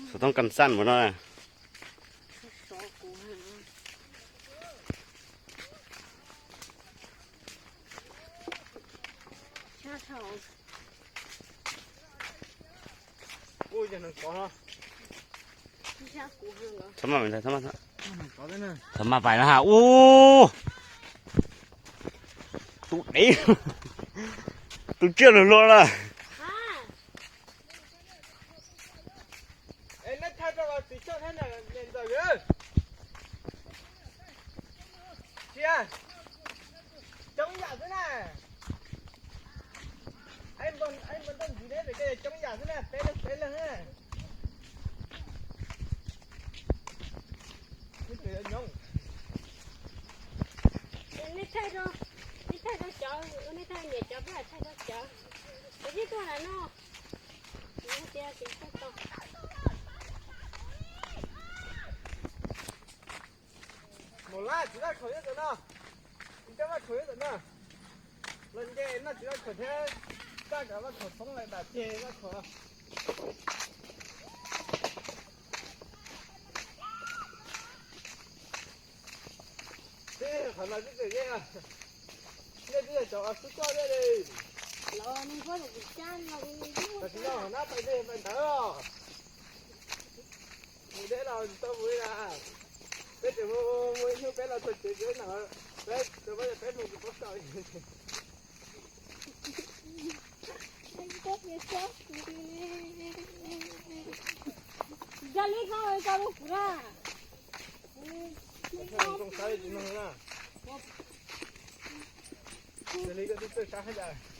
Xov tooj kas xaj npaum no na. Txhob maj, txhob maj, txhob maj pais no ha. Ub, tus dev, tus tsiaj luag luag na. Es neb thaij rau los tsis tshaj thiab niam ntxawm. Sia, coob yam xwb na. Ib npag ntoj ntxiv neb pem tej coob yam xwb na, peb leeg peb leeg na. Nej thaij rau, nej thaij rau cov, nej thaij niam cov, peb thaij rau cov. Cov twb tuaj lawm no. Mus lawm, txiv Vaj Khaum nyob ntawm no. Txiv Vaj Khaum nyob ntawm no. Los nce no txiv Vaj Khaum thiab, Vaj Khaum, Vaj Khaum poob lawm dam ceg Vaj Khaum. Tib qhov no twb tseem yeej, nej twb yog cov xub toj thiab li. Tam sim no hov nab pais dej pais ntawd os. Mus deb los tsis tau mus li na. Peb tseem mus, mus ib hnub peb los txog tsev peb no, peb, peb mus tsis paub txog. Yog li koj, koj lub kuv na. Zoo saib tsis mloog na. Yog li koj twb txawj saib hab yam.